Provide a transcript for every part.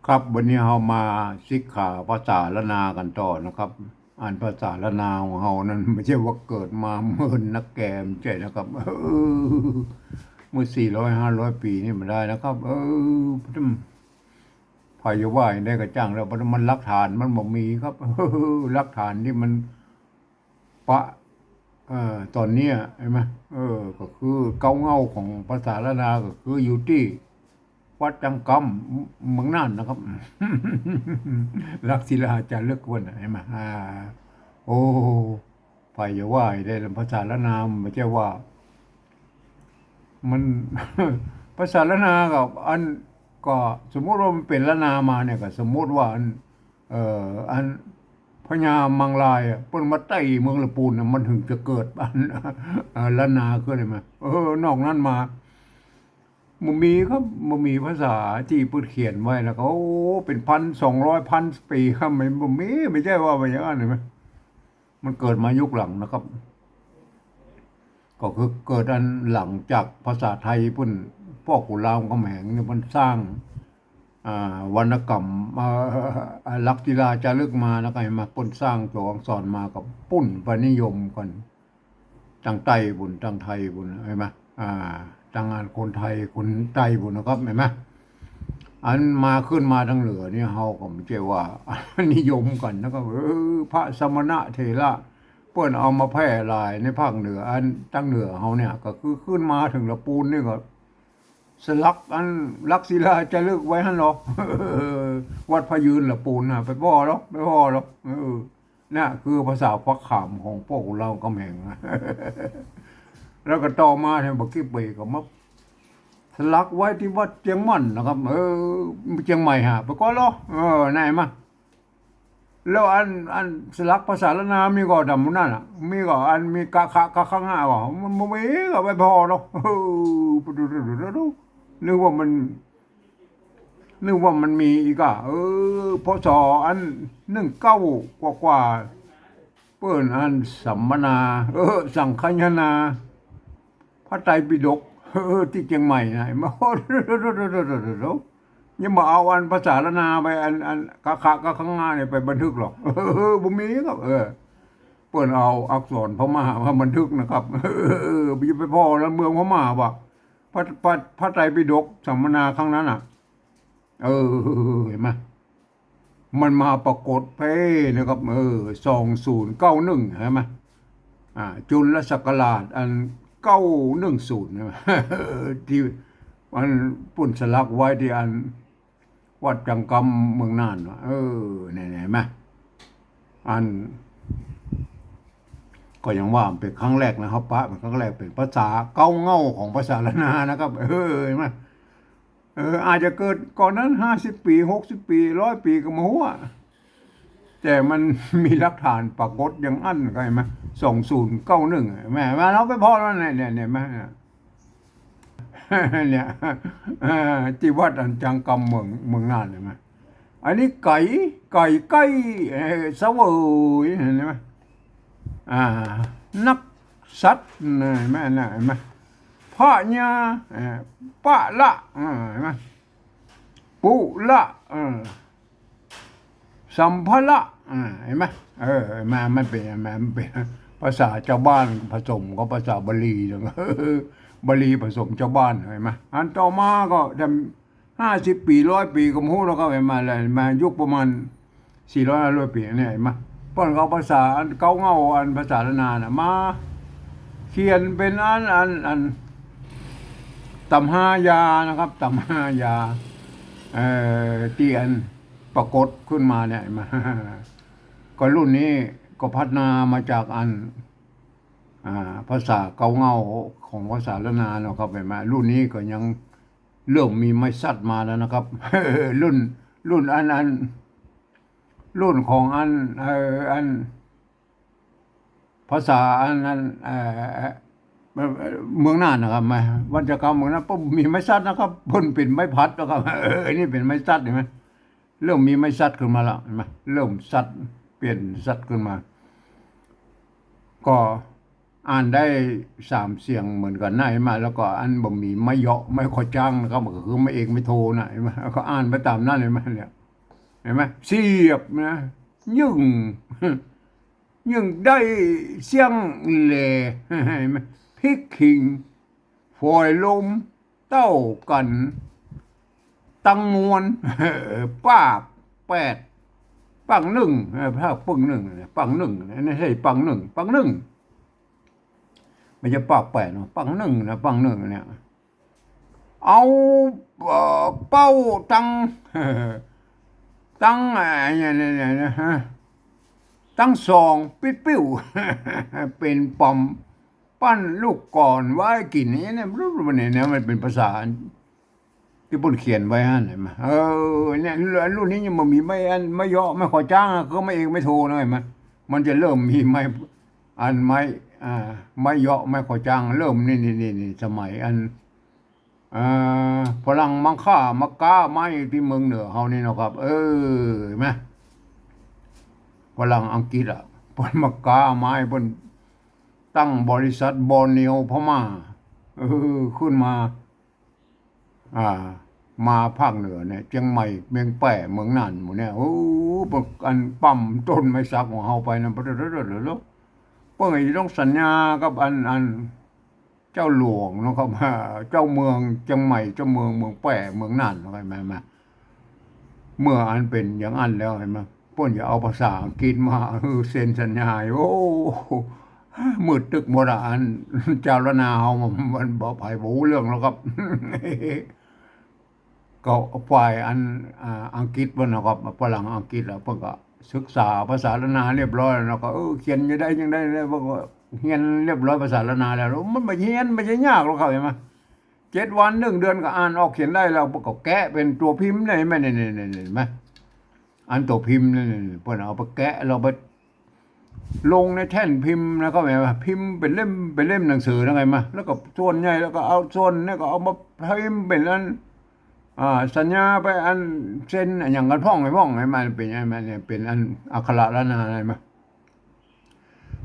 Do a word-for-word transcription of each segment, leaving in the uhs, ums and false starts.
ครับ วันนี้เฮามาสิกขาภาษาล้านนากั๋นต่อนะครับ อันภาษาล้านนาของเฮานั้น บ่ใจ้ว่าเกิดมาเมินนักแก่ บ่ใจ้นะครับ เออ เมื่อสี่ร้อยห้าร้อยปี๋นี่มาได้นะครับ เออ ไผจะว่าจะใดก็จ้างเถาะ มันหลักฐานมันบ่มีครับ หลักฐานตี้มันปะ เอ่อ ต๋อนเนี้ย หันก่อ เออ ก็คือเก๊าเหง้าของภาษาล้านนาก็คืออยู่ตี้วัดจังกำ เมืองน่านนะครับ หลักศิลาจารึกวันน่ะ หันก่อ อ่า โอ้ ไผจะว่าจะใด ภาษาล้านนามันบ่ใจ้ว่า มัน ภาษาล้านนากับอัน ก็สมมุติว่ามันเป๋นล้านนามาเนี่ย ก็สมมุติว่าอัน เอ่อ อันพญามังรายอะ เปิ้นมาไต่เมืองละปูนน่ะ มันเถิงจะเกิดอัน เอ่อ ล้านนาขึ้น หันก่อ เออ นอกนั้นมา บ่มีครับ บ่มีภาษาตี้เปิ้นเขียนไว้ แล้วก็ โอ้ เป๋นพันสองร้อย พันปี๋ครับ มันบ่มี บ่ใจ้ว่ามันอย่างนั้น หันก่อ มันเกิดมายุคหลังนะครับ ก็คือเกิดอันหลังจากภาษาไทยปุ้น ป้อขุนรามคำแหงเนี่ย เปิ้นสร้าง อ่า วรรณกรรม อ่า อ่า หลักศิลาจารึกมา แล้วก็หันก่อ เปิ้นสร้างตั๋วอักษรมา ก็ปุ้นไปนิยมกั๋น ตังใต้ปุ้น ตังไทยปุ้น หันก่อ อ่า ตังอันคนไทย คนใต้ปุ้นนะครับ หันก่อ อันมาขึ้นมาตังเหนือนี่ เฮาก็บ่ใจ้ว่า นิยมกั๋นนะครับ เออ พระสมณะเถระ เปิ้นเอามาแพร่หลายในภาคเหนือ อันตังเหนือเฮาเนี่ย ก็คือขึ้นมาเถิงละปูนนี่ก็ สลักอันหลักศิลาจารึกไว้หั้นลอ วัดพระยืนละปูนน่ะ ไปผ่อลอ ไปผ่อลอ เออ เนี่ยคือภาษาฝากขามของป้อขุนรามคำแหง แล้วก็ต่อมาเนี่ย บ่กี่ปี๋ก็มาสลักไว้ตี้วัดเจียงมั่นนะครับ เออ เจียงใหม่ฮะ ไปก่อลอ เออ ไหนมา แล้วอัน อันสลักภาษาล้านนามีก่อต๋ามหมู่นั้นน่ะ มีก่ออันมีกะขะกะคะงะก่อ มันบ่มีก็ไปผ่อลอ เออ นึกว่ามัน นึกว่ามันมีอีกอะ เออ พ.ศ. อันหนึ่งเก้ากว่าๆ เปิ้นอันสัมมนา เออ สังคายนา พระไตรปิฎก เออ ตี้เจียงใหม่น่ะ มา ยังบ่เอาอันภาษาล้านนาไป อัน อันกะขะกะคะงะเนี่ยไปบันทึกลอ เออ บ่มีครับ เออ เปิ้นเอาอักษรพม่ามาบันทึกนะครับ เออ อย่าไปผ่อละเมืองพม่าว่ะ พระ พระ พระไตรปิฎกสัมมนาครั้งนั้นน่ะ เออ หันก่อ มันมาปรากฏแป๊นะครับ เออ สองศูนย์เก้าหนึ่ง หันก่อ อ่า จุลศักราชอันเก้าหนึ่งศูนย์ หันก่อ ตี้อันเปิ้นสลักไว้ตี้อันวัดจังกำเมืองน่านว่ะ เออ เนี่ย หันก่อ อัน ก็ยังว่าเป๋นครั้งแรกนะครับ ปะเป๋นครั้งแรก เป๋นภาษาเก๊าเหง้าของภาษาล้านนานะครับ เออ หันก่อ เออ อาจจะเกิดก่อนนั้นห้าสิบปี๋ หกสิบปี๋ ร้อยปี๋ ก็บ่ฮู้อะ แต่มันมีหลักฐานปรากฏอย่างอั้น หันก่อ สองศูนย์เก้าหนึ่ง แม่ มา เฮาไปผ่อแล้วเนี่ย เนี่ย หันก่อ เนี่ย เออ ตี้วัดอันจังกำเมือง เมืองน่าน หันก่อ อันนี้ไก๋ ไก๋ ไก้ เออ เสวย หันก่อ อ่า นักสัตว์ หันก่อ พญา เออ ปะละ อ่า หันก่อ ปุละ เออ สัมภะละ อ่า หันก่อ เออ มา มันเป๋น มันเป๋นภาษาจาวบ้านผสมกับภาษาบาลี บาลีผสมจาวบ้าน หันก่อ อันต่อมาก็ ห้าสิบปี๋ ร้อยปี๋ ก็บ่ฮู้แล้วครับ หันก่อ มาแล้ว มายุคประมาณสี่ร้อย ห้าร้อยปี๋เนี่ย หันก่อ เปิ้นก็เอาภาษาอันเก๊าเหง้าอันภาษาล้านนาน่ะ มาเขียนเป๋นอัน อัน อัน ตำฮายานะครับ ตำฮายา เอ่อ ตี้อันปรากฏขึ้นมาเนี่ย หันก่อ ก็รุ่นนี้ก็พัฒนามาจากอัน อ่า ภาษาเก๊าเหง้าของภาษาล้านนาเนาะครับ หันก่อ รุ่นนี้ก็ยัง เริ่มมีไม้สักมาแล้วนะครับ รุ่น รุ่นอัน อัน รุ่นของอัน เอ่อ อัน ภาษาอัน อัน เอ่อ เมืองน่านนะครับ มา วัดจังกำเมืองน่าน ปุ๊บ มีไม้สักนะครับ เปิ้นเป๋นไม้พัดนะครับ เออ อันนี้เป๋นไม้สัก หันก่อ เริ่มมีไม้สักขึ้นมาแล้ว หันก่อ เริ่มสัก เปลี่ยนสักขึ้นมา ก็ อ่านได้สามเสียงเหมือนกั๋นนะ หันก่อ แล้วก็อันบ่มีไม้เยาะไม้ขอจ๊างนะครับ ก็คือไม้เอกไม้โทนะ หันก่อ อ่านไปต๋ามนั้น หันก่อ เนี่ย หันก่อ เสียบนะ ยิ่ง ยิ่งได้เสียงแหล่ หันก่อ พลิกขิง ฝอยลม เต้ากั๋น ตังมวล ปากแปด ปังนึ่ง เออ ถ้าปึ้งนึ่งเนี่ย ปังนึ่ง อันนี้ใช่ปังนึ่ง ปังนึ่ง บ่ใจ้ปากแปดเนาะ ปังนึ่งนะ ปังนึ่งเนี่ย เอา เอ่อ เป้าตัง ตัง ไอ้เนี่ย เนี่ย เนี่ย เนี่ย ฮะ ตังสอง ปิ๊ดปิ้ว เป๋นป๋อม ปั้นลูกก่อนไว้กิ๋น เนี่ย เนี่ย เนี่ย มันเป๋นภาษาตี้เปิ้นเขียนไว้หั้น หันก่อ เออ เนี่ย รุ่นนี้ยังบ่มีไม้อัน ไม้เยาะไม้ขอจ๊างอะ คือไม้เอกไม้โทนะ หันก่อ มันจะเริ่มมีไม้ อันไม้ อ่า ไม้เยาะไม้ขอจ๊าง เริ่มนี่ นี่ นี่ นี่ สมัยอัน อ่า ฝรั่งมาค้ามาก๊าไม้ตี้เมืองเหนือเฮานี่เนาะครับ เออ หันก่อ ฝรั่งอังกฤษอะ เปิ้นมาก๊าไม้ เปิ้นตั้งบริษัทบอร์เนียวพม่า เออ ขึ้นมา อ่า มาภาคเหนือเนี่ย เจียงใหม่ เมืองแป้ เมืองน่านหมู่เนี่ย โอ้ เปิ้นอันปั๊มต้นไม้สักของเฮาไปนะ เปิ้นจะต้องสัญญากับอัน อัน เจ้าหลวงเนาะครับ เจ้าเมืองเจียงใหม่ เจ้าเมืองเมืองแป้ เมืองน่านเนาะครับ หันก่อ เมื่ออันเป๋นอย่างอั้นแล้ว หันก่อ เปิ้นจะเอาภาษาอังกฤษมา เออ เซ็นสัญญา โอ้ มืดตึ๊กหมดอะ อัน จาวล้านนาเฮามันบ่ ใผบ่ฮู้เรื่องแล้วครับ ก็ฝ่ายอัน อ่า อังกฤษเปิ้นเนาะครับ ฝรั่งอังกฤษอะ เปิ้นก็ศึกษาภาษาล้านนาเรียบร้อยแล้วก็ เออ เขียนจะได้จังใด๋ เปิ้นก็เฮียนเรียบร้อยภาษาล้านนาแล้ว มันบ่เฮียน บ่ใจ้ยากหรอกครับ หันก่อ เจ็ดวันหนึ่งเดือนก็อ่านออกเขียนได้แล้ว เปิ้นก็แกะเป๋นตั๋วพิมพ์ได้ หันก่อ เนี่ย เนี่ย เนี่ย หันก่อ อันตั๋วพิมพ์เนี่ย เปิ้นเอาไปแกะ แล้วไปลงในแท่นพิมพ์นะครับ หันก่อ พิมพ์เป๋นเล่ม เป๋นเล่มหนังสือนะ หันก่อ แล้วก็ส่วนใหญ่แล้วก็เอาส่วนเนี่ยก็เอามาพิมพ์เป๋นอัน อ่า สัญญาไปอันเซ็นอะหยังกั๋นพ่องไปพ่อง หันก่อ มันเป๋น หันก่อ มันเนี่ยเป๋นอันอักขระล้านนา หันก่อ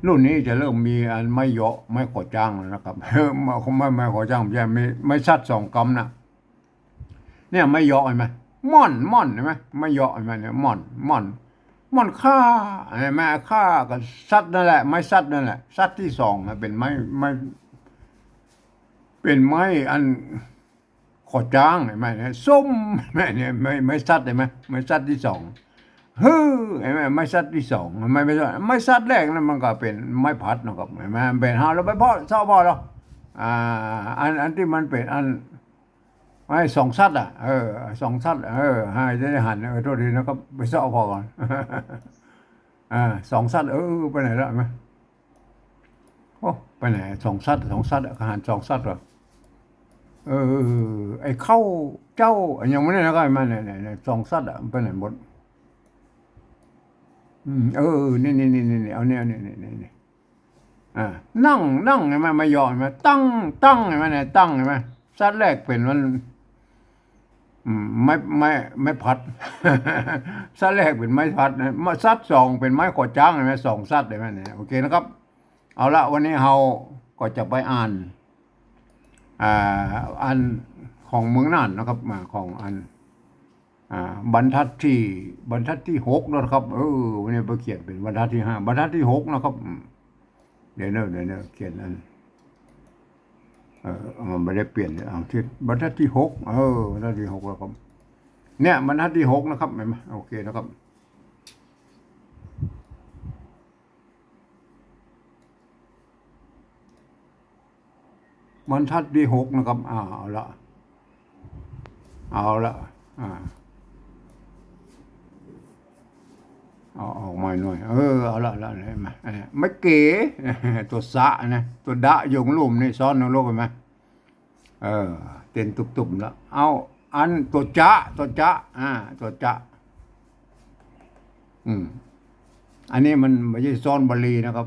รุ่นนี้จะเริ่มมีอันไม้เยาะไม้ขอจ๊างแล้วนะครับ ไม้ ไม้ ไม้ขอจ๊าง บ่ใจ้ ไม้ ไม้สัตว์สองกำน่ะ เนี่ยไม้เยาะหันก่อ ม่อน ม่อน หันก่อ ไม้เยาะหันก่อ เนี่ย ม่อน ม่อน ม่อนค่า หันก่อ ค่าก็สัตว์นั่นแหละ ไม้สัตว์นั่นแหละ สัตว์ตี้สองนะ เป๋นไม้ ไม้ เป๋นไม้อัน ขอจ๊างหันก่อ เนี่ย ส้ม หันก่อ เนี่ย ไม้ ไม้สัตว์หันก่อ ไม้สัตว์ตี้สอง ฮือ หันก่อ ไม้สัตว์ตี้สอง ไม้ ไม้สัตว์ ไม้สัตว์แรกนั้นมันก็เป๋นไม้พัดเนาะครับ หันก่อ มันเป๋น หาเราไปเปาะ เซาะเปาะเรา อ่า อัน อันตี้มันเป๋นอัน ไม้สองสัตว์อะ เออ สองสัตว์ เออ หาจะได้หัน เออ โทษทีนะครับ ไปเซาะเปาะก่อน อ่า สองสัตว์ เออ ไปไหนแล้ว หันก่อ โอ้ ไปไหน สองสัตว์ สองสัตว์อะ หันสองสัตว์เหรอ เออ ไอ้เข้าเจ้า อะหยังวะเนี่ย แล้วก็มาเนี่ย เนี่ย เนี่ย สองสัตว์อะ มันไปไหนหมด อืม เออ นี่ นี่ เอาเนี่ย เนี่ย เนี่ย เนี่ย อ่า นั่ง นั่งหันก่อ ไม้เยาะหันก่อ ตั้ง ตั้งหันก่อ เนี่ย ตั้งหันก่อ สัตว์แรกเป๋นมัน อืม ไม้ ไม้ ไม้พัด สัตว์แรกเป๋นไม้พัดนะ มาสัตว์สองเป๋นไม้ขอจ๊างหันก่อ สองสัตว์หันก่อ เนี่ย โอเคนะครับ เอาละ วันนี้เฮาก็จะไปอ่าน อ่า อันของเมืองน่านนะครับ มาของอัน อ่า บรรทัดตี้ บรรทัดตี้หกนะครับ เออ วันนี้ไปเขียนเป๋นบรรทัดตี้ห้า บรรทัดตี้หกนะครับ อืม เดี๋ยวเนอะ เดี๋ยวเนอะ เขียนอัน เออ มันบ่ได้เปลี่ยนเลย เอา ที่บรรทัดตี้หก เออ บรรทัดตี้หกแล้วครับ เนี่ย บรรทัดตี้หกนะครับ หันก่อ โอเคนะครับ บรรทัดตี้หกนะครับ อ่า เอาละ เอาละ อ่า เอาออกมาหน่อย เออ เอาละ เอาละ หันก่อ อันนี้ ไม้เก๋ ตั๋วสะนะ ตั๋วดะอยู่ลุ่มนี่ ซ้อนลงลูกหันก่อ เออ เต้นตุ๊บๆ แล้ว เอา อันตั๋วจ๊ะ ตั๋วจ๊ะ อ่า ตั๋วจ๊ะ อืม อันนี้มันบ่ใจ้ซ้อนบาลีนะครับ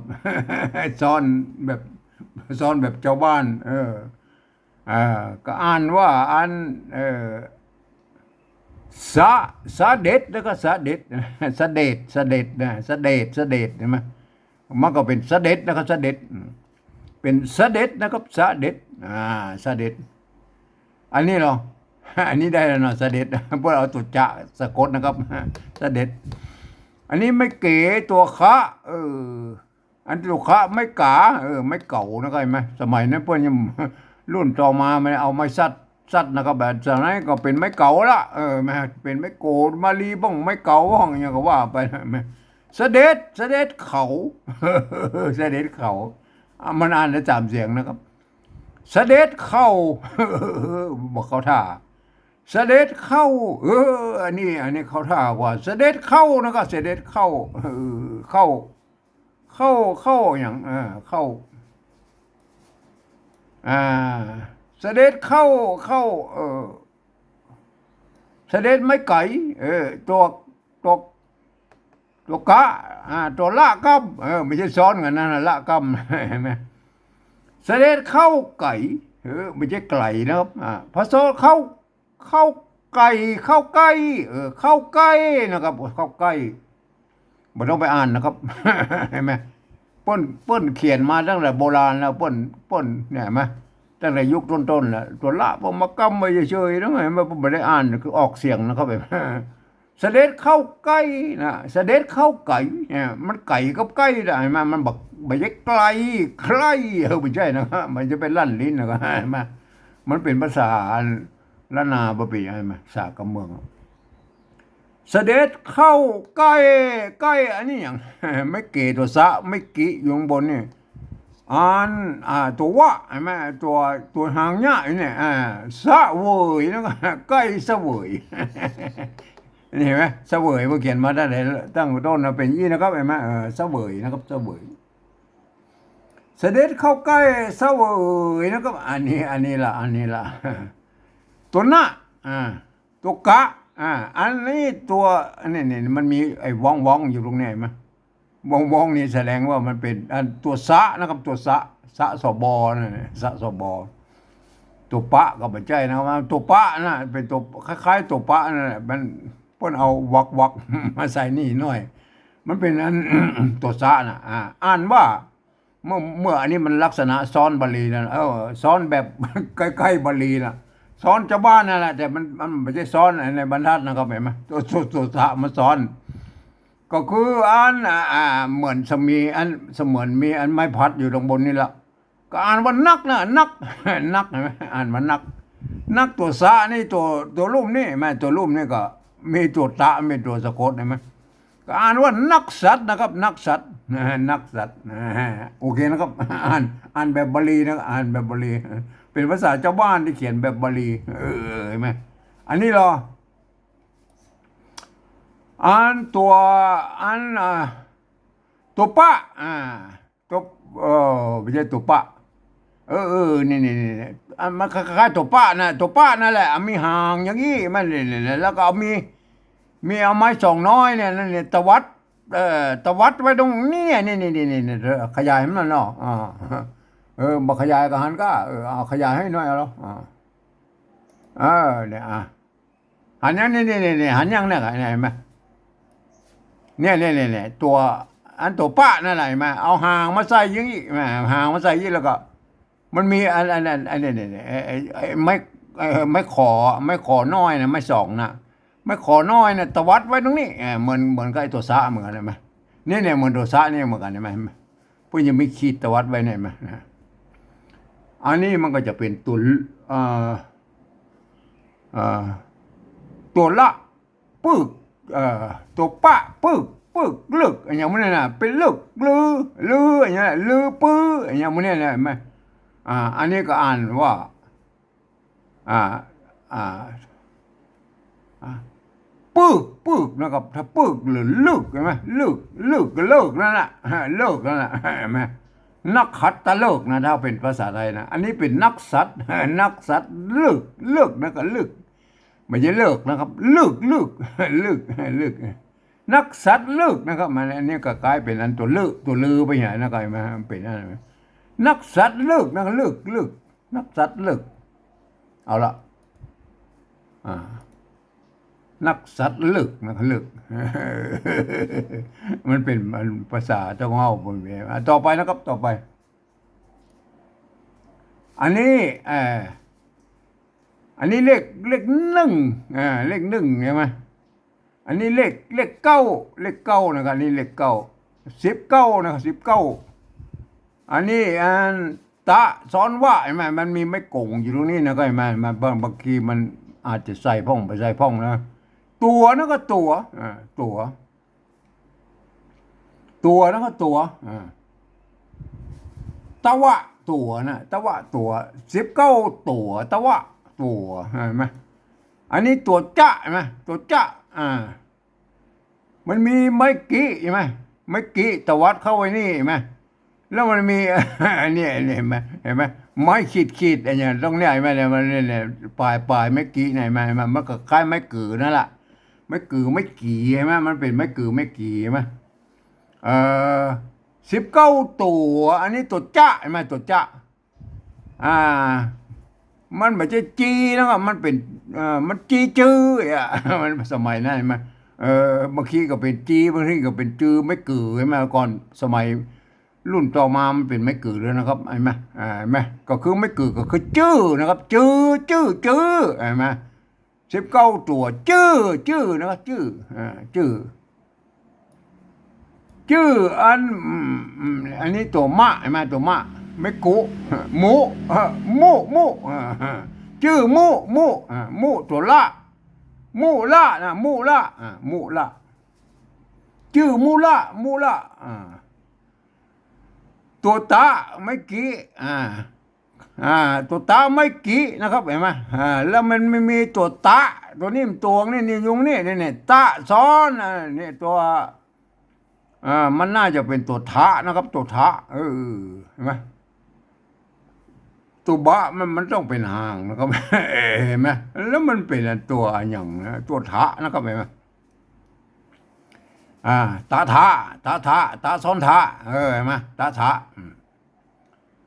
ซ้อนแบบ ซ้อนแบบจาวบ้าน เออ อ่า ก็อ่านว่าอัน เออ สะ สะเด็ด แล้วก็สะเด็ด สะเด็ด สะเด็ดนะ สะเด็ด สะเด็ด หันก่อ มันก็เป๋นสะเด็ดนะครับ สะเด็ด อืม เป็นเสด็จนะครับ เสด็จ อ่า เสด็จ อันนี้เหรอ อันนี้ได้แล้วเนาะ เสด็จ เปิ้นเอาตั๋วจะสะกดนะครับ เสด็จ อันนี้ไม้เก๋ ตั๋วคะ เออ อันตั๋วคะ ไม้ก๋า เออ ไม้เก๋านะครับ เห็นไหม สมัยนั้นเปิ้นยัง รุ่นต่อมามันเอาไม้สัด สัดนะครับ แบบสมัยนั้นก็เป็นไม้เก๋าละ เออ แม่ เป็นไม้โกดมาลีบ้าง ไม้เก๋าบ้าง อย่างก็ว่าไปนะ แม่ เสด็จ เสด็จเขา เสด็จเขา อ่ะ มันอ่านได้สามเสียงนะครับ เสด็จเข้า บ่เข้าท่า เสด็จเข้า เออ อันนี้ อันนี้เข้าท่ากว่า เสด็จเข้านะครับ เสด็จเข้า เออ เข้า เข้า เข้าหยัง เออ เข้า อ่า เสด็จเข้า เข้า เออ เสด็จไม้ไก๋ เออ ตั๋ว ตั๋ว ตั๋วกะ อ่า ตั๋วละกำ เออ บ่ใจ้ซ้อนกั๋นนะ ละกำ เห็นไหม เสด็จเข้าไก๋ เออ บ่ใจ้ไก๋นะครับ อ่า พระโสดเข้า เข้าไก๋ เข้าใก้ เออ เข้าใก้นะครับ เข้าใก้ บ่ต้องไปอ่านนะครับ เห็นไหม เปิ้น เปิ้นเขียนมาตั้งแต่โบราณแล้ว เปิ้น เปิ้น เนี่ย เห็นไหม ตั้งแต่ยุคต้นๆ แล้ว ตั๋วละเปิ้นมากำไว้เฉยๆ นะ เห็นไหม เปิ้นบ่ได้อ่าน คือออกเสียงนะครับ เห็นไหม เสด็จเข้าใก้นะ เสด็จเข้าไก๋ เนี่ย มันไก๋กับใก้นะ เห็นไหม มันบ่ บ่ใจ้ไก๋ ใก้ เออ บ่ใจ้นะ มันจะไปลั่นลิ้นนะ เห็นไหม มันเป๋นภาษาล้านนาบ่เป๋น เห็นไหม ภาษากำเมือง เสด็จเข้าใก้ ใก้ อันนี้หยัง ไม้เก๋ตั๋วสะ ไม้กิอยู่ข้างบนนี่ อัน อ่า ตั๋ววะ เห็นไหม ตั๋ว ตั๋วหางเยียะอยู่เนี่ย อ่า เสวยนะครับ ใก้เสวย นี่เห็นไหม เสวย เปิ้นเขียนมาตั้งแต่ ตั้งต้นนะ เป๋นอี้นะครับ เห็นไหม เออ เสวยนะครับ เสวย เสด็จเข้าใก้เสวยนะครับ อันนี้ อันนี้ละ อันนี้ละ ตั๋วนะ อ่า ตั๋วกะ อ่า อันนี้ตั๋ว อันนี้ นี่ มันมีไอ้ว้องๆ อยู่ตรงนี้ เห็นไหม ว้องๆ นี่แสดงว่ามันเป๋น อัน ตั๋วสะนะครับ ตั๋วสะ สะ สบ นั่นน่ะ สะ สบ ตั๋วปะก็บ่ใจ้นะครับ ตั๋วปะน่ะ เป๋นตั๋ว คล้ายๆ ตั๋วปะนั่นแหละ มัน เปิ้นเอาวักๆ มาใส่นี่หน่อย มันเป๋นอัน ตั๋วสะน่ะ อ่า อ่านว่า เมื่อ เมื่ออันนี้มันลักษณะซ้อนบาลีนะ เออ ซ้อนแบบ ใก้ๆ บาลีนะ ซ้อนจาวบ้านนั่นแหละ แต่มัน มันบ่ใจ้ซ้อนในบรรทัดนะครับ หันก่อ ตั๋ว ตั๋ว ตั๋วสะมาซ้อน ก็คืออัน อ่า อ่า เหมือนสะมีอัน เสมือนมีอันไม้พัดอยู่ตรงบนนี่ละ ก็อ่านว่านักนะ นัก นัก หันก่อ อ่านว่านัก นักตั๋วสะนี่ตั๋ว ตั๋วลุ่มนี่ หันก่อ ตั๋วลุ่มนี่ก็มีตั๋วตะ มีตั๋วสะกด หันก่อ ก็อ่านว่านักสัตว์นะครับ นักสัตว์ นะฮะ นักสัตว์ นะฮะ โอเคนะครับ อ่าน อ่านแบบบาลีนะ อ่านแบบบาลี เป๋นภาษาจาวบ้านตี้เขียนแบบบาลี เออ หันก่อ อันนี้เหรอ อันตั๋ว อัน อ่า ตั๋วปะ อ่า ตั๋ว เออ บ่ใจ้ตั๋วปะ เออ เออ นี่ นี่ นี่ นี่ อันมันคล้ายๆ ตั๋วปะนะ ตั๋วปะนั่นแหละ อันมีหางอย่างอี้ มัน นี่ นี่ นี่ แล้วก็เอามี มีเอาไม้ส่องน้อยเนี่ย นั่นเนี่ย ตวัด เอ่อ ตวัดไว้ตรงนี้เนี่ย นี่ นี่ นี่ นี่ นี่ เออ ขยายมันเนาะ อ่า เออ บ่ขยายก็หันก่อ เออ เอาขยายหื้อหน่อย เอาละ อ่า เออ เนี่ย อ่ะ หันยัง นี่ นี่ นี่ นี่ หันยังเนี่ย เนี่ย หันก่อ เนี่ย เนี่ย เนี่ย เนี่ย ตั๋ว อันตั๋วปะนั่นแหละ หันก่อ เอาหางมาใส่อย่างอี้ หันก่อ หางมาใส่อย่างอี้ แล้วก็ มันมีอัน อัน อัน อัน เนี่ย เนี่ย เนี่ย ไอ้ ไอ้ ไอ้ไม้ ไอ้ไม้ขอ ไม้ขอน้อยนะ ไม้ส่องนะ ไม้ขอน้อยนะ ตวัดไว้ตรงนี้ เออ เหมือน เหมือนกับไอ้ตั๋วสะเหมือนกั๋น หันก่อ นี่เนี่ย เหมือนตั๋วสะนี่เหมือนกั๋น หันก่อ เปิ้นยังมีขีดตวัดไว้เนี่ย หันก่อ นะ อันนี้มันก็จะเป๋นตั๋ว เอ่อ เอ่อ ตั๋วละ ปึก เอ่อ ตั๋วปะ ปึก ปึก ลึก อันอย่างมันเนี่ยนะ เป๋นลึก ลือ ลือ อันอย่างเนี้ย ลือปื้อ อันอย่างมันเนี่ยนะ หันก่อ อ่า อันนี้ก็อ่านว่า อ่า อ่า อ่า ปึก ปึกนะครับ ถ้าปึกหรือลึก หันก่อ ลึก ลึกก็เลิกนั่นแหละ ฮะ เลิกนั่นแหละ หันก่อ นักขัตตฤกษ์นะ ถ้าเป๋นภาษาไทยนะ อันนี้เป๋นนักสัตว์ นักสัตว์ ลึก ลึกนะก็ลึก บ่ใจ้เลิกนะครับ ลึก ลึก ลึก ลึก นักสัตว์ลึกนะครับ มัน อันนี้ก็ก๋ายเป๋นอันตั๋วลือ ตั๋วลือไปหันก่อ หันก่อ มันเป๋นอันนั้น นักสัตว์ลึกนะ ลึก ลึก นักสัตว์ลึก เอาละ อ่า นักสัตว์ลึกนะ ลึก มันเป๋น มันภาษาเจ้าของเฮา ผม อ่ะ ต่อไปนะครับ ต่อไป อันนี้ เอ่อ อันนี้เลข เลขนึ่ง อ่า เลขนึ่งใช่ไหม อันนี้เลข เลขเก้า เลขเก้านะครับ อันนี้เลขเก้า สิบเก้านะครับ สิบเก้า อันนี้อันตะซ้อนวะ เห็นไหม มันมีไม้ก๋งอยู่ตรงนี้นะ ก็เห็นไหม มันบาง บางทีมันอาจจะใส่พ่องบ่ใส่พ่องนะ ตั๋วนะก็ตั๋ว อ่า ตั๋ว ตั๋วนะก็ตั๋ว อ่า ตะวะตั๋วนะ ตะวะตั๋ว สิบเก้าตั๋ว ตะวะตั๋ว เห็นไหม อันนี้ตั๋วจะ เห็นไหม ตั๋วจะ อ่า มันมีไม้กิ เห็นไหม ไม้กิตวัดเข้าไว้นี่ เห็นไหม แล้วมันมี อันนี้ อันนี้ เห็นไหม เห็นไหม ไม้ขีดขีด อันเนี้ย ตรงเนี้ย เห็นไหมเนี่ย มันเนี่ย เนี่ย ปลาย ปลายไม้กิเนี่ย เห็นไหม เห็นไหม มันก็คล้ายไม้กือนั่นแหละ ไม้กือ ไม้กี่ เห็นไหม มันเป๋นไม้กือ ไม้กี่ เห็นไหม เอ่อ สิบเก้าตั๋ว อันนี้ตั๋วจะ เห็นไหม ตั๋วจะ อ่า มันบ่ใจ้จีนะครับ มันเป๋น เอ่อ มันจีจื้ออ่ะ มันสมัยนั้น เห็นไหม เออ บางทีก็เป๋นจี บางทีก็เป๋นจื้อ ไม้กือ เห็นไหม ก่อน สมัยรุ่นต่อมามันเป๋นไม้กือแล้วนะครับ เห็นไหม อ่า เห็นไหม ก็คือไม้กือ ก็คือจื้อนะครับ จื้อ จื้อ จื้อ เห็นไหม สิบเก้าตั๋ว จื้อ จื้อนะครับ จื้อ อ่า จื้อ จื้อ อัน อืม อืม อันนี้ตั๋วมะ เห็นไหม ตั๋วมะ ไม้กุ มุ เออ มุ มุ อ่า จื้อมุ มุ อ่า มุ ตั๋วละ มุละนะ มุละ อ่า มุละ จื้อมุละ มุละ อ่า ตั๋วตะ ไม้กิ อ่า อ่า ตั๋วตะ ไม้กินะครับ เห็นไหม อ่า แล้วมันไม่มีตั๋วตะ ตั๋วนี้มันตั๋วนี่ นี่ยุงนี่ นี่ นี่ ตะซ้อน อ่า นี่ตั๋ว อ่า มันน่าจะเป๋นตั๋วถะนะครับ ตั๋วถะ เออ เห็นไหม ตั๋วบะมัน มันต้องเป๋นหางนะครับ เห็นไหม แล้วมันเป๋นตั๋วอะหยังนะ ตั๋วถะนะครับ เห็นไหม อ่า ตะถะ ตะถะ ตะซ้อนถะ เออ เห็นไหม ตะถะ อืม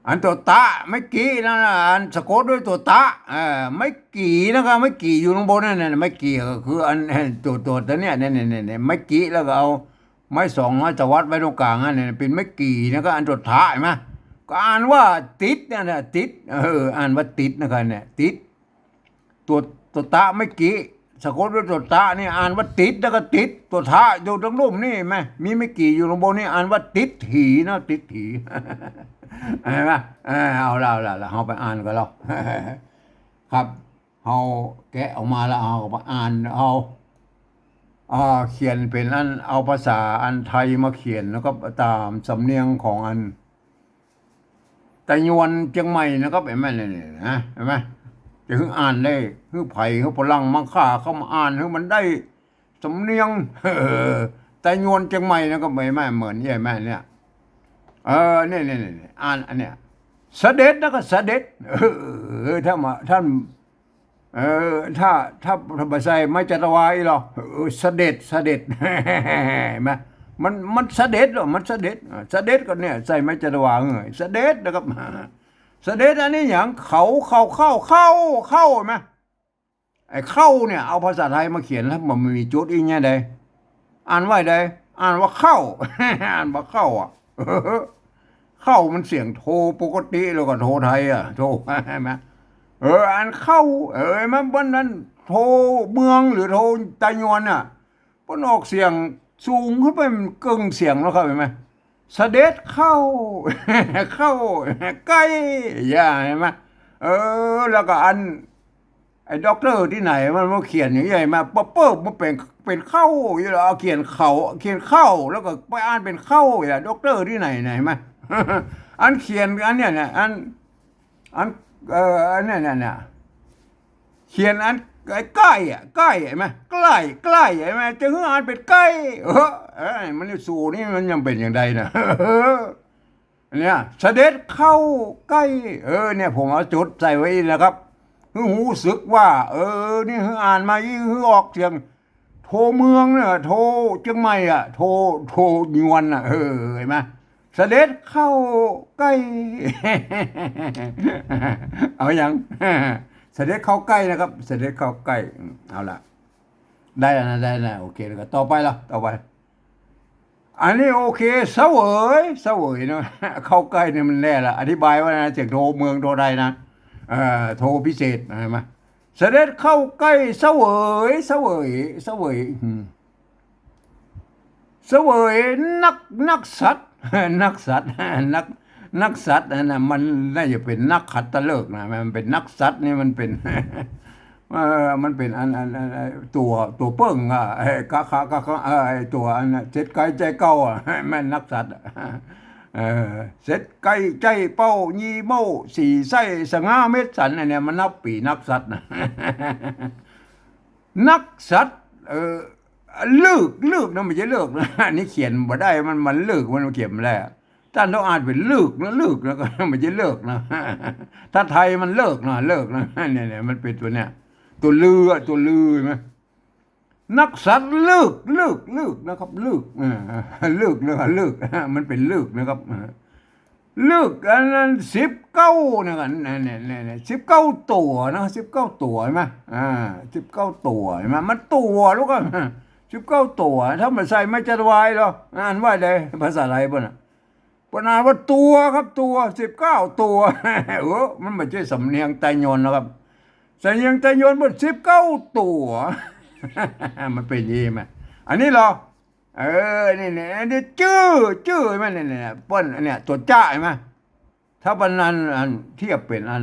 อันตั๋วตะ ไม้กินั่นน่ะ อันสะกดด้วยตั๋วตะ เออ ไม้กี่นะครับ ไม้กี่อยู่ข้างบนนั่นน่ะ ไม้กี่ก็คืออัน ตั๋ว ตั๋ว ตั๋วเนี้ย เนี่ย เนี่ย เนี่ย ไม้กิ แล้วก็เอาไม้สองไม้ตวัดไว้ตรงกลางนั่นน่ะ เป๋นไม้กี่นะครับ อันตั๋วถะ เห็นไหม ก็อ่านว่าติดนั่นน่ะ ติด เออ อ่านว่าติดนะครับ เนี่ย ติด ตั๋ว ตั๋วตะ ไม้กิ สะกดด้วยตั๋วตะนี่ อ่านว่าติด แล้วก็ติด ตั๋วถะอยู่ตรงลุ่มนี่ เห็นไหม มีไม้กี่อยู่ข้างบนนี่ อ่านว่าติดถีนะ ติดถี เห็นไหม เออ เอาละ เอาละ เอาไปอ่านกันแล้ว ครับ เฮาแกะออกมาแล้ว เฮาก็ไปอ่าน เอา อ่า เขียนเป๋นอัน เอาภาษาอันไทยมาเขียน แล้วก็ต๋ามสำเนียงของอัน ไตยวนเจียงใหม่นะครับ เห็นไหม เนี่ย เนี่ยนะ เห็นไหม จะหื้ออ่านได้ หื้อใผ หื้อฝรั่งมังค่าเข้ามาอ่าน หื้อมันได้สำเนียง ไตยวนเจียงใหม่นะครับ เห็นไหม เหมือน เห็นไหม เนี่ย เออ เนี่ย เนี่ย เนี่ย อ่านอันเนี้ย เสด็จ แล้วก็เสด็จ เออ ถ้ามา ท่าน เออ ถ้า ถ้า ถ้าบ่ใส่ไม้จัตวาอี้หรอ เออ เสด็จ เสด็จ เห็นไหม มัน มันเสด็จหรอ มันเสด็จ อ่า เสด็จก็เนี่ย ใส่ไม้จัตวา เออ เสด็จนะครับ เสด็จ อันนี้หยัง เขา เข้า เข้า เข้า เข้า เห็นไหม ไอ้เข้าเนี่ย เอาภาษาไทยมาเขียนแล้วมันมีจุดอี้เนี่ยใด อ่านว่าใด อ่านว่าเข้า อ่านว่าเข้าอ่ะ เข้ามันเสียงโทปกติ แล้วก็โทไทยอ่ะ โท ใช่ไหม เออ อันเข้า เออ มัน วันนั้นโทเมืองหรือโทไตยวนน่ะ เปิ้นออกเสียงสูงขึ้นไป มันเกิ่งเสียงแล้วครับ เห็นไหม เสด็จเข้า เข้าใก้ อย่า เห็นไหม เออ แล้วก็อัน ไอ้ด็อกเตอร์ตี้ไหนมันมาเขียนอย่างเงี้ย มาปุ๊บปุ๊บ มันเป๋น เป๋นเข้าอยู่แล้ว เอาเขียนเขา เขียนเข้า แล้วก็ไปอ่านเป๋นเข้าอยู่แล้ว ด็อกเตอร์ตี้ไหน ไหนมา อันเขียนอันเนี้ยเนี่ย อัน อัน เอ่อ อันเนี้ยเนี่ย เนี่ย เขียนอันไอ้ใก้อะ ใก้ เห็นไหม ใกล้ ใกล้ เห็นไหม จะหื้ออ่านเป๋นใก้ เออ เอ้ย มันสูนี่มันยังเป๋นอย่างใดนะ เนี่ย เสด็จเข้าใก้ เออ เนี่ย ผมเอาจุดใส่ไว้นะครับ หื้อฮู้สึกว่า เออ นี่หื้ออ่านมาอี้ หื้อออกเสียง โทเมืองเนี่ย โทเจียงใหม่อ่ะ โท โทยวนอ่ะ เออ เห็นไหม เสด็จเข้าใก้ เอายัง เสด็จเข้าใก้นะครับ เสด็จเข้าใก้ อืม เอาละ ได้แล้วนะ ได้แล้วนะ โอเค แล้วก็ต่อไปละ ต่อไป อันนี้โอเค เสวย เสวยเนาะ เข้าใก้เนี่ยมันแน่ละ อธิบายว่านะ เสียงโทเมืองโทไทยนะ เอ่อ โทพิเศษ หันก่อ เสด็จเข้าใกล้ เสวย เสวย เสวย อืม เสวยนัก นักสัตว์ นักสัตว์ นัก นักสัตว์นั่นน่ะ มันน่าจะเป๋นนักขัตฤกษ์นะ มันเป๋นนักสัตว์นี่ มันเป๋น เอ่อ มันเป๋นอัน อัน อัน อัน ตั๋ว ตั๋วเปิ้งอ่ะ ไอ้กะขะ กะขะ เอ่อ ไอ้ตั๋วอันน่ะ เสด็จใกล้ใจ้เก๊าอ่ะ แม่นนักสัตว์อ่ะ เอ่อ เสด็จใกล้ใจ้เป้า ยี่เม้า สี่ไส้ สง่า เม็ดสัน อันเนี้ย มันนับปี๋นักสัตว์นะ นักสัตว์ เอ่อ ฤกษ์ ฤกษ์นะ บ่ใจ้เลิกนะ อันนี้เขียนบ่ได้ มัน มันฤกษ์ มันเขียนบ่ได้อะ ต้านต้องอ่านเป๋นฤกษ์นะ ฤกษ์นะ ก็บ่ใจ้เลิกนะ ถ้าไทยมันเลิกนะ เลิกนะ เนี่ย เนี่ย มันเป๋นตั๋วเนี้ย ตั๋วฤา ตั๋วฤา หันก่อ นักสัตว์ฤกษ์ ฤกษ์ ฤกษ์นะครับ ฤกษ์ เออ ฤกษ์นะครับ ฤกษ์ มันเป๋นฤกษ์นะครับ ฤกษ์อันนั้นสิบเก้านะครับ เนี่ย เนี่ย เนี่ย เนี่ย สิบเก้าตั๋วนะ สิบเก้าตั๋ว หันก่อ อ่า สิบเก้าตั๋ว หันก่อ มันตั๋วลูกอะ สิบเก้าตั๋ว ถ้าบ่ใส่ไม้จัตวาลอ อ่านว่าใด ภาษาไทยเปิ้นน่ะ เปิ้นอ่านว่าตั๋วครับ ตั๋ว สิบเก้าตั๋ว เออ มันบ่ใจ้สำเนียงไตยนต์นะครับ สำเนียงไตยนต์เปิ้น สิบเก้าตั๋ว มันเป๋นอย่างอี้หันก่อ อันนี้ลอ เออ นี่ นี่ อันนี้จื้อ จื้อ หันก่อ เนี่ย เนี่ย เปิ้น อันเนี้ย ตั๋วจ๊ะ หันก่อ ถ้าเป๋นอัน อันเทียบเป๋นอัน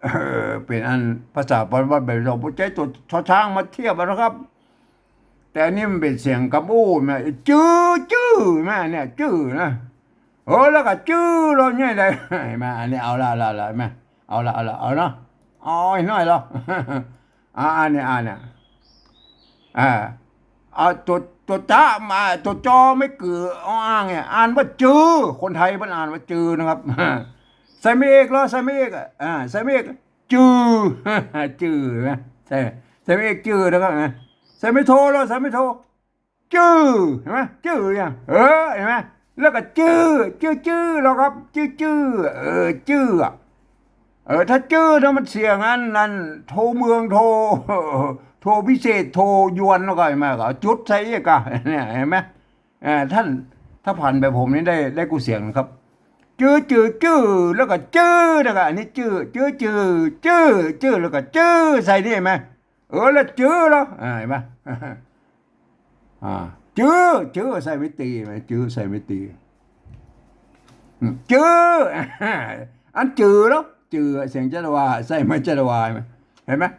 เออ เป๋นอันภาษาปะ ปะ แบบเราบ่ใจ้ตั๋ว ชอช้างมาเทียบอะนะครับ แต่อันนี้มันเป๋นเสียงกำอู้ หันก่อ จื้อ จื้อ หันก่อ เนี่ย จื้อนะ เออ แล้วก็จื้อลอใหญ่เลย หันก่อ อันนี้เอาละ เอาละ เอาละ หันก่อ เอาละ เอาละ เอาเนาะ เอาอีกหน้อยลอ อ่า อันนี้ อันนี้ อ่า เอาตั๋ว ตั๋วจ๊ะมา ตั๋วจอไม้เกือ ออ่างเนี่ย อ่านว่าจื้อ คนไทยเปิ้นอ่านว่าจื้อนะครับ ใส่ไม้เอกลอ ใส่ไม้เอกอะ อ่า ใส่ไม้เอก จื้อ จื้อนะ ใส่ ใส่ไม้เอกจื้อนะครับนะ ใส่ไม้โทลอ ใส่ไม้โท จื้อ หันก่อ จื้อเนี่ย เออ หันก่อ แล้วก็จื้อ จื้อ จื้อลอครับ จื้อ จื้อ เออ จื้ออะ เออ ถ้าจื้อนะมันเสียงอัน อันโทเมือง โท โทพิเศษ โทยวน แล้วก็หันก่อ ก็เอาจุดใส่อีกอะ เนี่ย หันก่อ เอ่อ ต้าน ถ้าผ่านแบบผมนี่ได้ ได้กู้เสียงนะครับ จื้อ จื้อ จื้อ แล้วก็จื้อนะครับ อันนี้จื้อ จื้อ จื้อ จื้อ จื้อ แล้วก็จื้อใส่นี่หันก่อ เออ แล้วจื้อลอ อ่า หันก่อ อ่า จื้อ จื้อ ใส่ไม้ตี หันก่อ จื้อ ใส่ไม้ตี อืม จื้อ อันจื้อลอ จื้อ เสียงจัตวา ใส่ไม้จัตวา หันก่อ หันก่อ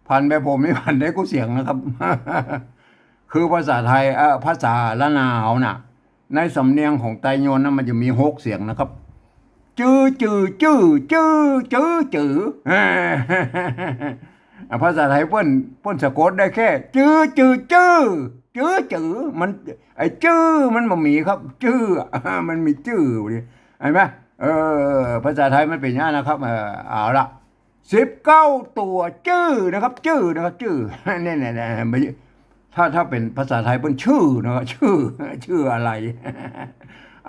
ผ่านแบบผมนี่ผ่านได้กู้เสียงนะครับ คือภาษาไทย เอ่อ ภาษาล้านนาเฮาน่ะ ในสำเนียงของไตยนต์นะมันจะมีหกเสียงนะครับ จื้อ จื้อ จื้อ จื้อ จื้อ จื้อ อ่า ภาษาไทยเปิ้น เปิ้นสะกดได้แค่ จื้อ จื้อ จื้อ จื้อ จื้อ มัน ไอ้จื้อมันบ่มีครับ จื้อ มันมีจื้อ หันก่อ เออ ภาษาไทยมันเป๋นอย่างนั้นนะครับ เออ เอาละ สิบเก้าตั๋ว จื้อนะครับ จื้อนะครับ จื้อ เนี่ย เนี่ย เนี่ย ถ้า ถ้าเป๋นภาษาไทยเปิ้นชื่อนะครับ ชื่อ ชื่ออะไร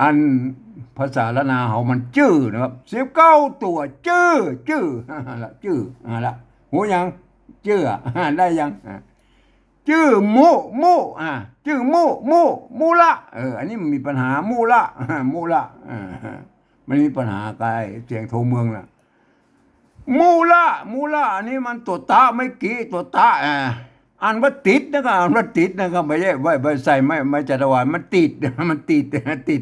อันภาษาล้านนาเฮามันจื้อนะครับ สิบเก้าตั๋ว จื้อ จื้อ ละ จื้อ อ่า ละ ฮู้ยัง จื้อ อ่ะ ได้ยัง อ่ะ จื้อมุ มุ อ่ะ จื้อมุ มุ มุละ เออ อันนี้มันมีปัญหา มุละ มุละ อ่า มันมีปัญหากับไอ้เสียงโทเมืองน่ะ มุละ มุละ อันนี้มันตั๋วตะเมื่อกี้ ตั๋วตะ อ่า อ่านว่าติดนะครับ อ่านว่าติดนะครับ บ่ใจ้ บ่ บ่ใส่ไม้ ไม้จัตวา มันติด มันติด ติด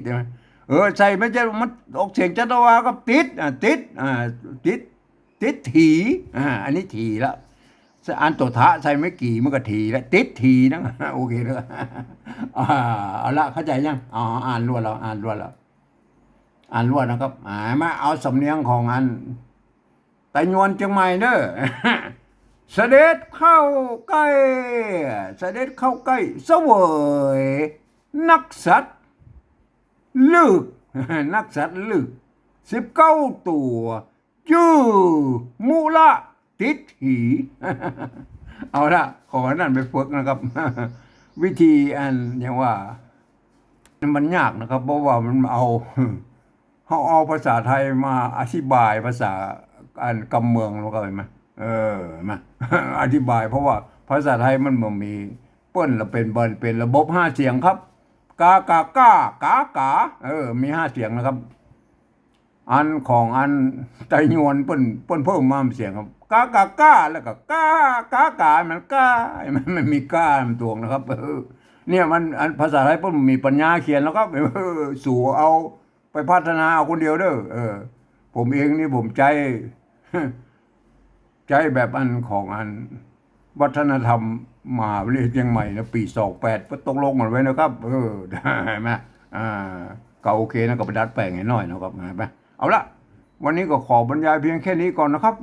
เออ ใส่ไม้จัตวา มันออกเสียงจัตวาก็ติด อ่า ติด อ่า ติด ติดถี อ่า อันนี้ถีละ อ่านตั๋วทะใส่ไม้กี่มันก็ถีละ ติดถีนะ โอเคแล้ว อ่า เอาละ เข้าใจ๋ยัง อ๋อ อ่านรวดแล้ว อ่านรวดแล้ว อ่านรวดนะครับ อ่า มาเอาสำเนียงของอันไตยวนเจียงใหม่เด้อ เสด็จเข้าใกล้ เสด็จเข้าใกล้ เสวย นักสัตว์ ฤกษ์ นักสัตว์ฤกษ์ สิบเก้าตั๋ว จื้อ มุละ ติดถี เอาละ ขออันนั้นไปฝึกนะครับ วิธีอันอย่างว่า มันยากนะครับ เพราะว่ามันเอา เฮาเอาภาษาไทยมาอธิบายภาษาอันกำเมือง แล้วก็หันก่อ เออ หันก่อ อธิบาย เพราะว่าภาษาไทยมันบ่มี เปิ้นละเป๋น เป๋นระบบห้าเสียงครับ กา กา ก้า กา ก๋า เออ มีห้าเสียงนะครับ อันของอันไตยวนเปิ้น เปิ้นเพิ่มมาเสียงครับ กากากา แล้วก็กากากา มันกา มัน มันมีกา มันตวงนะครับ เออ เนี่ยมัน อันภาษาไทยเปิ้นมีปัญญาเขียนแล้วครับ เออ สูเอาไปพัฒนาเอาคนเดียวเด้อ เออ ผมเองนี่ผมใจ๊ ใจ๊แบบอันของอันวัฒนธรรมมหาวิทยาลัยเชียงใหม่นะ ปี๋สองแปด ก็ตกลงกั๋นไว้นะครับ เออ เห็นไหม อ่า ก็โอเคนะ ก็ไปดัดแปลงให้หน่อยนะครับ เห็นไหม เอาละ วันนี้ก็ขอบรรยายเพียงแค่นี้ก่อนนะครับ